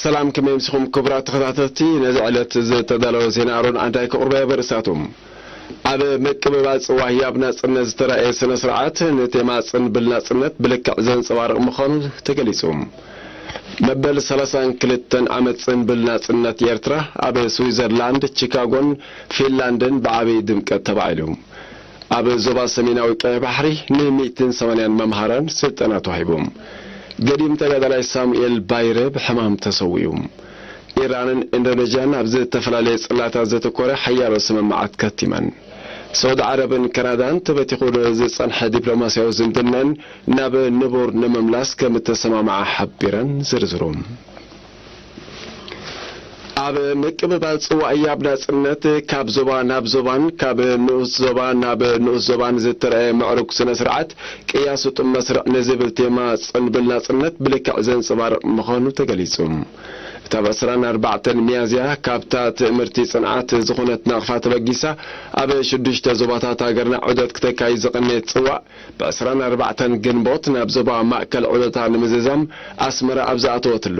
ሰላም፣ ከመይ ኣምሲኹም ክቡራት ተኸታተልቲ? ነዚ ዕለት ዝተዳለወ ዜና ኣሮን ኣንታይ ከቕርበ በርእሳቱ። ኣብ ምቅብባል ጽዋ ህያብ ናጽነት ዝተራእየ ስነ ስርዓት ንቴማ ጽንብል ናጽነት ብልክዕ ዘንጸባርቕ ምዃኑ ተገሊጹ። መበል ሰላሳን ክልተን ዓመት ጽንብል ናጽነት ኤርትራ ኣብ ስዊዘርላንድ፣ ቺካጎን ፊንላንድን ብዓቢ ድምቀት ተባዒሉ። ኣብ ዞባ ሰሜናዊ ቀይሕ ባሕሪ ንሚእትን ሰማንያን መምሃራን ስልጠና ተዋሂቡ። ገዲም ተጋዳላይ ሳሙኤል ባይረ ብሕማም ተሰዊኡ። ኢራንን ኢንዶኔዥያን ኣብ ዝተፈላለየ ጽላታት ዘተኮረ ሓያሎ ስምምዓት ከቲመን። ሳውዲ ዓረብን ካናዳን ተበቲኹ ዝጸንሐ ዲፕሎማስያዊ ዝምድናን ናብ ንቡር ንምምላስ ከም እተሰማምዓ ሓቢረን። ዝርዝሩ። ኣብ ምቅብባል ጽዋእ ህያብ ናጽነት ካብ ዞባ ናብ ዞባን ካብ ንኡስ ዞባ ናብ ንኡስ ዞባን ዝተረኣየ ምዕሩግ ስነ ስርዓት ቅያ ስጡም መስርዕ ንዝብል ቴማ ጽንብል ናጽነት ብልክዕ ዘንጸባርቕ ምዃኑ ተገሊጹ። እታ ብ ዕስራን ኣርባዕተን ሚያዝያ ካብታ ትእምርቲ ጽንዓት ዝኾነት ናቕፋ ተበጊሳ ኣብ ሽዱሽተ ዞባታት ሃገርና ዑደት ክተካይድ ዝቐነየት ጽዋእ፣ ብዕስራን ኣርባዕተን ግንቦት ናብ ዞባ ማእከል ዑደታ ንምዝዛም ኣስመራ ኣብ ዝኣተወትሉ፣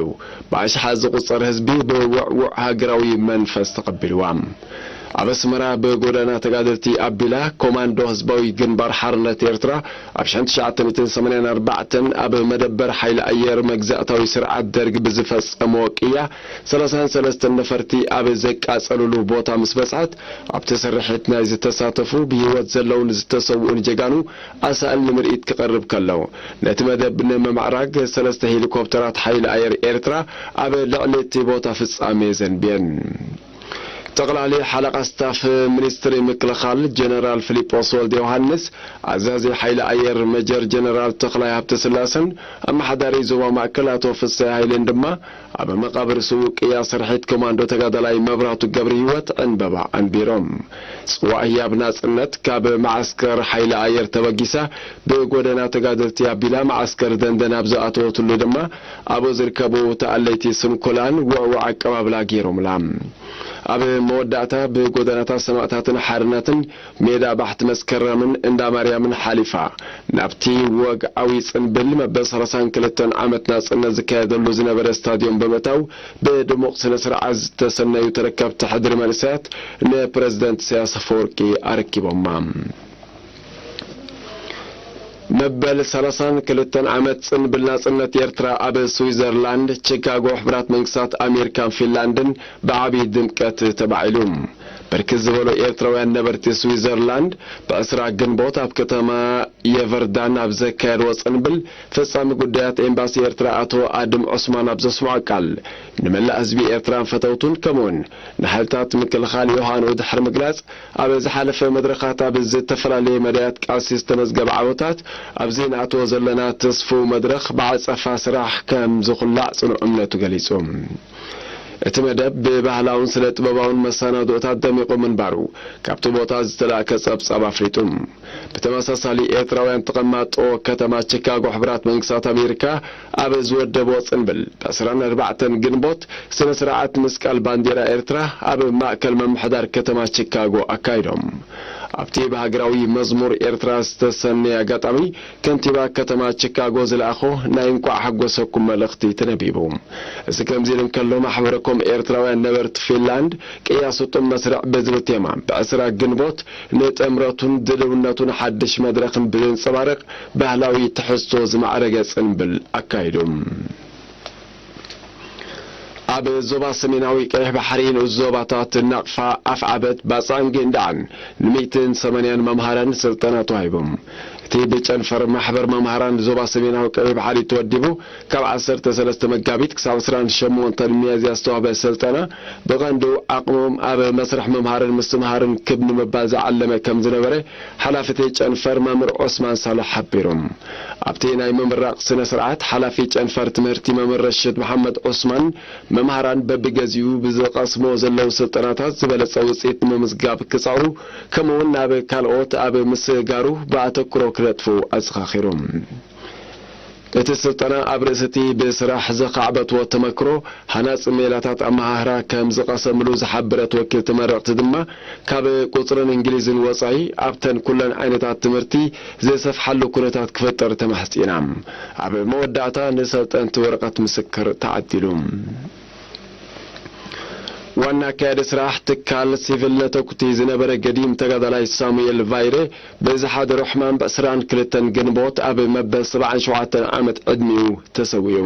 ብኣሽሓት ዝቑጸር ህዝቢ ብውዕዉዕ ሃገራዊ መንፈስ ተቐቢልዋ። ኣብ ኣስመራ ብጎደና ተጋደልቲ ኣቢላ፣ ኮማንዶ ህዝባዊ ግንባር ሓርነት ኤርትራ ኣብ ሽሕን ትሽዓተ ሚእትን ሰማንያን ኣርባዕተን ኣብ መደበር ሓይሊ ኣየር መግዛእታዊ ስርዓት ደርግ ብዝፈጸሞ ቅያ፣ ሰላሳን ሰለስተን ነፈርቲ ኣብ ዘቃጸሉሉ ቦታ ምስ በጽሐት፣ ኣብቲ ስርሒት ናይ ዝተሳተፉ ብህይወት ዘለውን ዝተሰውኡን ጀጋኑ ኣሳእል ንምርኢት ክቐርብ ከሎ፣ ነቲ መደብ ንምምዕራግ ሰለስተ ሄሊኮፕተራት ሓይሊ ኣየር ኤርትራ ኣብ ልዕሊ እቲ ቦታ ፍጻሜ ዘንብየን። ጠቕላሊ ሓለቓ ስታፍ ሚኒስትሪ ምክልኻል ጀነራል ፊሊጶስ ወልደ ዮሃንስ፣ ኣዛዚ ሓይሊ ኣየር ሜጀር ጀነራል ተኽላይ ሃብተስላሰን ኣመሓዳሪ ዞባ ማእከል ኣቶ ፍስሐ ሃይለን ድማ ኣብ መቓብር ስዉእ ቅያ ስርሒት ኮማንዶ ተጋዳላይ መብራህቱ ገብረህይወት ዕንበባ ኣንቢሮም። ጽዋእ ህያብ ናጽነት ካብ መዓስከር ሓይሊ ኣየር ተበጊሳ ብጎደና ተጋደልቲ ኣቢላ መዓስከር ደንደን ኣብ ዝኣተወትሉ ድማ ኣብኡ ዝርከቡ ተኣለይቲ ስንኩላን ውዕዉዕ ኣቀባብላ ገይሮምላ። ኣብ መወዳእታ ብጎደናታት ሰማእታትን ሓርነትን ሜዳ ባሕቲ መስከረምን እንዳ ማርያምን ሓሊፋ፣ ናብቲ ወግዓዊ ጽንብል መበል ሰላሳን ክልተን ዓመት ናጽነት ዝካየደሉ ዝነበረ ስታድዮም ብምእታው፣ ብድሙቕ ስነ ስርዓት ዝተሰነዩ ተረከብቲ ሕድሪ መንእሰያት ንፕረዚደንት ኢሳያስ ኣፈወርቂ ኣረኪቦማ። መበል ሰላሳን ክልተን ዓመት ጽንብል ናጽነት ኤርትራ ኣብ ስዊዘርላንድ፣ ቺካጎ፣ ሕቡራት መንግስታት ኣሜሪካን ፊንላንድን ብዓቢ ድምቀት ተባዒሉ። ብርክት ዝበሉ ኤርትራውያን ነበርቲ ስዊዘርላንድ ብዕስራ ግንቦት ኣብ ከተማ የቨርዳን ኣብ ዘካየድዎ ጽንብል፣ ፈጻሚ ጉዳያት ኤምባሲ ኤርትራ ኣቶ ኣድም ዑስማን ኣብ ዘስምዖ ቃል፣ ንመላእ ህዝቢ ኤርትራን ፈተውቱን ከምኡውን ንሓይልታት ምክልኻል ዮሃንኡ ድሕሪ ምግላጽ፣ ኣብ ዝሓለፈ መድረኻት ኣብ ዝተፈላለየ መዳያት ቃልሲ ዝተመዝገበ ዓወታት ኣብዚ ንኣትዎ ዘለና ተስፍው መድረኽ ብዓጸፋ ስራሕ ከም ዝኹላዕ ጽኑዕ እምነቱ ገሊጹ። እቲ መደብ ብባህላውን ስነ ጥበባውን መሰናድኦታት ደሚቑ ምንባሩ ካብቲ ቦታ ዝተላእከ ጸብጻብ ኣፍሊጡ። ብተመሳሳሊ ኤርትራውያን ተቐማጦ ከተማ ቺካጎ ሕቡራት መንግስታት ኣሜሪካ ኣብ ዝወደብዎ ጽንብል፣ ብዕስራን ኣርባዕተን ግንቦት ስነ ስርዓት ምስቃል ባንዴራ ኤርትራ ኣብ ማእከል ምምሕዳር ከተማ ቺካጎ ኣካይዶም። ኣብቲ ብሃገራዊ መዝሙር ኤርትራ ዝተሰነየ ኣጋጣሚ፣ ከንቲባ ከተማ ቺካጎ ዝለኣኾ ናይ እንቋዕ ሓጎሰኩም መልእኽቲ ተነቢቡ። እዚ ከምዚ ኢሉ እንከሎ፣ ማሕበረ ኮም ኤርትራውያን ነበርቲ ፊንላንድ ቅያ ስጡም መስርዕ ብዝብል ቴማ ብዕስራ ግንቦት ንጥምረቱን ድልውነቱን ሓድሽ መድረኽን ብዘንጸባርቕ ባህላዊ ትሕዝቶ ዝማዕረገ ጽንብል ኣካይዱ። ኣብ ዞባ ሰሜናዊ ቀይሕ ባሕሪ ንኡስ ዞባታት ናቕፋ፣ ኣፍዓበት፣ ባጽዕን ጊንዳዕን ንሚእትን ሰማንያን መምሃራን ስልጠና ተዋሂቦም። እቲ ብጨንፈር ማሕበር መምሃራን ዞባ ሰሜናዊ ቀይሕ ባሕሪ ተወዲቡ ካብ ዓሰርተ ሰለስተ መጋቢት ክሳብ ዕስራን ሸሞንተን ሚያዝያ ዝተዋህበ ስልጠና፣ ብቐንዱ ዓቕሞም ኣብ መስርሕ ምምሃርን ምስትምሃርን ክብ ንምባል ዝዓለመ ከም ዝነበረ ሓላፊ እቲ ጨንፈር መምህር ዑስማን ሳልሕ ሓቢሮም። ኣብቲ ናይ ምምራቕ ስነ ስርዓት፣ ሓላፊ ጨንፈር ትምህርቲ መምህር ረሽድ መሓመድ ዑስማን፣ መምሃራን በብገዚኡ ብዝቐስሞ ዘለዉ ስልጠናታት ዝበለጸ ውጽኢት ንምምዝጋብ ክጸዕሩ፣ ከምኡውን ናብ ካልኦት ኣብ ምስጋሩ ብኣተኩሮ ክነጥፉ ኣዘኻኺሩ። እቲ ስልጠና ኣብ ርእሲ እቲ ብስራሕ ዘኻዕበትዎ ተመክሮ፣ ሃናጺ ሜላታት ኣመሃህራ ከም ዝቐሰምሉ ዝሓበረት ወኪል ተመረቕቲ ድማ፣ ካብ ቁጽርን እንግሊዝን ወጻኢ ኣብተን ኩለን ዓይነታት ትምህርቲ ዝሰፍሓሉ ኩነታት ክፍጠር ተማሕጺና። ኣብ መወዳእታ ንሰልጠንቲ ወረቐት ምስክር ተዓዲሉ። ዋና ኣካያዲ ስራሕ ትካል ሲቪል ነተኩቲ ዝነበረ ገዲም ተጋዳላይ ሳሙኤል ቫይረ ብዝሓደሮ ሕማም ብ ዕስራን ክልተን ግንቦት ኣብ መበል ሰብዓን ሸውዓተን ዓመት ዕድሚኡ ተሰዊኡ።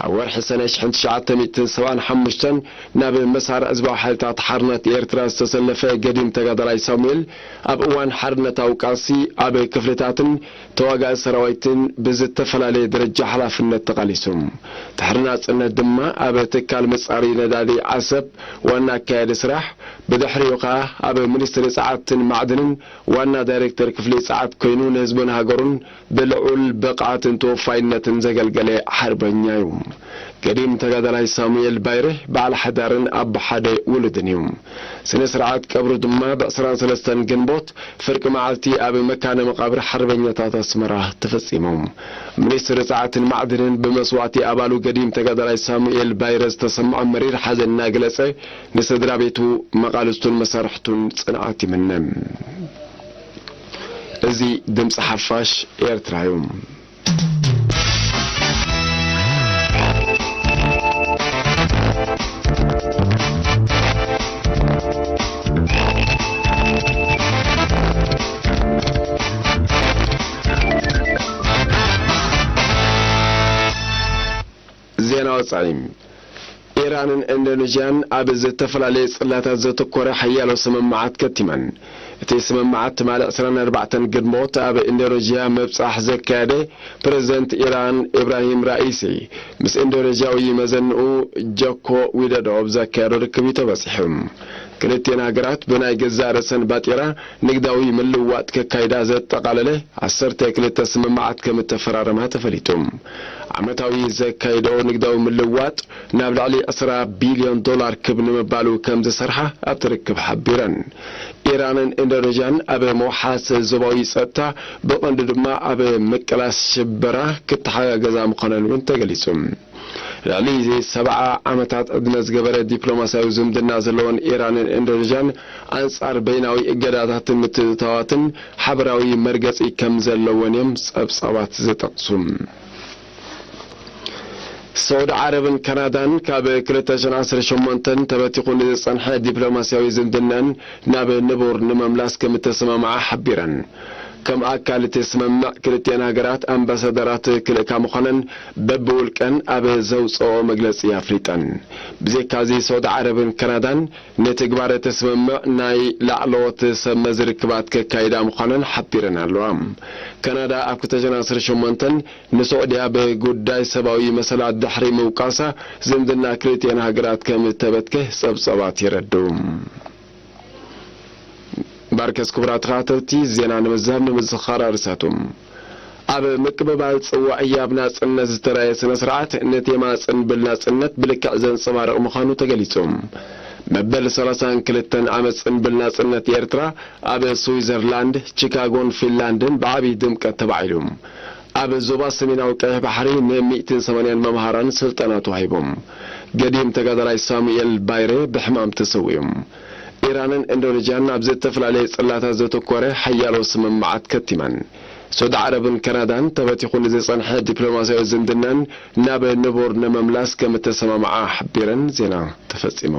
ኣብ ወርሒ ሰነ ሽሕን ትሽዓተ ሚእትን ሰብዓን ሓሙሽተን ናብ መሳርዕ ህዝባዊ ሓይልታት ሓርነት ኤርትራ ዝተሰለፈ ገዲም ተጋዳላይ ሳሙኤል፣ ኣብ እዋን ሓርነታዊ ቃልሲ ኣብ ክፍልታትን ተዋጋኢ ሰራዊትን ብዝተፈላለየ ደረጃ ሓላፍነት ተቓሊሱ። ድሕሪ ናጽነት ድማ ኣብ ትካል መጻሪ ነዳዲ ዓሰብ ዋና ኣካያዲ ስራሕ፣ ብድሕሪኡ ከኣ ኣብ ሚኒስትሪ ጸዓትን ማዕድንን ዋና ዳይሬክተር ክፍሊ ጸዓት ኮይኑ ንህዝቡን ሃገሩን ብልዑል ብቕዓትን ተወፋይነትን ዘገልገለ ሓርበኛ እዩ። ገዲም ተጋዳላይ ሳሙኤል ባይሬ በዓል ሓዳርን ኣቦ ሓደ ውሉድን እዩ። ስነ ስርዓት ቀብሩ ድማ ብ ዕስራን ሰለስተን ግንቦት ፍርቂ መዓልቲ ኣብ መካነ መቓብር ሓርበኛታት ኣስመራ ተፈጺሙ። ሚኒስትሪ ጸዓትን ማዕድንን ብመስዋእቲ ኣባሉ ገዲም ተጋዳላይ ሳሙኤል ባይረ ዝተሰምዖ መሪር ሓዘን እናገለጸ፣ ንስድራ ቤቱ፣ መቓልስቱን መሳርሕቱን ጽንዓት ይምነ። እዚ ድምጺ ሓፋሽ ኤርትራ እዩ። ዜና ወጻኢ። ኢራንን ኢንዶኔዥያን ኣብ ዝተፈላለየ ጽላታት ዘተኮረ ሓያሎ ስምምዓት ከቲመን። እቲ ስምምዓት ትማሊ ዕስራን ኣርባዕተን ግንቦት ኣብ ኢንዶኔዥያ ምብጻሕ ዘካየደ ፕረዚደንት ኢራን ኢብራሂም ራኢሲ ምስ ኢንዶኔዥያዊ መዘንኡ ጆኮ ዊዶዶ ኣብ ዘካየዶ ርክብ እዩ ተበጺሑ። ክልቲኤን ሃገራት ብናይ ገዛእ ርእሰን ባጤራ ንግዳዊ ምልውዋጥ ከካይዳ ዘጠቓለለ ዓሰርተ ክልተ ስምምዓት ከም እተፈራረማ ተፈሊጡ። ዓመታዊ ዘካይዶ ንግዳዊ ምልውዋጥ ናብ ልዕሊ ዕስራ ቢልዮን ዶላር ክብ ንምባሉ ከም ዝሰርሓ ኣብቲ ርክብ ሓቢረን። ኢራንን ኢንዶኔዥያን ኣብ ምውሓስ ዞባዊ ጸጥታ፣ ብቐንዱ ድማ ኣብ ምቅላስ ሽበራ ክተሓጋገዛ ምዃነን እውን ተገሊጹ። ልዕሊ ሰብዓ ዓመታት ዕድመ ዝገበረ ዲፕሎማስያዊ ዝምድና ዘለወን ኢራንን ኢንዶኔዥያን፣ ኣንጻር በይናዊ እገዳታትን ምትእትታዋትን ሓበራዊ መርገጺ ከም ዘለወን እዮም ጸብጻባት ዝጠቕሱ። ሳውዲ ዓረብን ካናዳን ካብ ክልተ ሽሕን ዓሰርተ ሸሞንተን ተበቲኹ ንዝጸንሐ ዲፕሎማስያዊ ዝምድናን ናብ ንቡር ንምምላስ ከም እተሰማምዓ ሓቢረን። ከም ኣካል እቲ ስምምዕ፣ ክልቲኤን ሃገራት ኣምባሳደራት ክልእካ ምዃነን በብውልቀን ኣብ ዘውፅኦ መግለፂ ኣፍሊጠን። ብዘይካዚ፣ ሳውዲ ዓረብን ካናዳን ንትግባረ እቲ ስምምዕ ናይ ላዕለዎት ሰብ መዚ ርክባት ከካይዳ ምዃነን ሓቢረን ኣለዋ። ካናዳ ኣብ ክልተ ሽሕን ዓሰርተ ሸሞንተን ንስዑድያ ብጉዳይ ሰብኣዊ መሰላት ድሕሪ ምውቃሳ፣ ዝምድና ክልቲኤን ሃገራት ከም እተበትከ ጸብጻባት የረድኡ። ባርከስ ክቡራት ተኸታተልቲ፣ ዜና ንምዝዛም ንምዝኽኻር ኣርእስታቱ። ኣብ ምቅብባል ጽዋዕ ህያብ ናጽነት ዝተራየ ስነ ስርዓት፣ ንቴማ ጽንብል ናጽነት ብልክዕ ዘንጸባርቕ ምዃኑ ተገሊጹ። መበል ሰላሳን ክልተን ዓመት ጽንብል ናጽነት ኤርትራ ኣብ ስዊዘርላንድ፣ ቺካጎን ፊንላንድን ብዓቢ ድምቀት ተባዒሉ። ኣብ ዞባ ሰሜናዊ ቀይሕ ባሕሪ ን ሚእትን ሰማንያን መምሃራን ስልጠና ተዋሂቦም። ገዲም ተጋዳላይ ሳሙኤል ባይረ ብሕማም ተሰዊኡ። ኢራንን ኢንዶኔዥያን ኣብ ዝተፈላለየ ጽላታት ዘተኮረ ሓያሎ ስምምዓት ከቲመን። ሳውዲ ዓረብን ካናዳን ተበቲኹ ንዝጸንሐ ዲፕሎማስያዊ ዝምድናን ናብ ንቡር ንምምላስ ከም እተሰማምዓ ሓቢረን። ዜና ተፈጺሙ።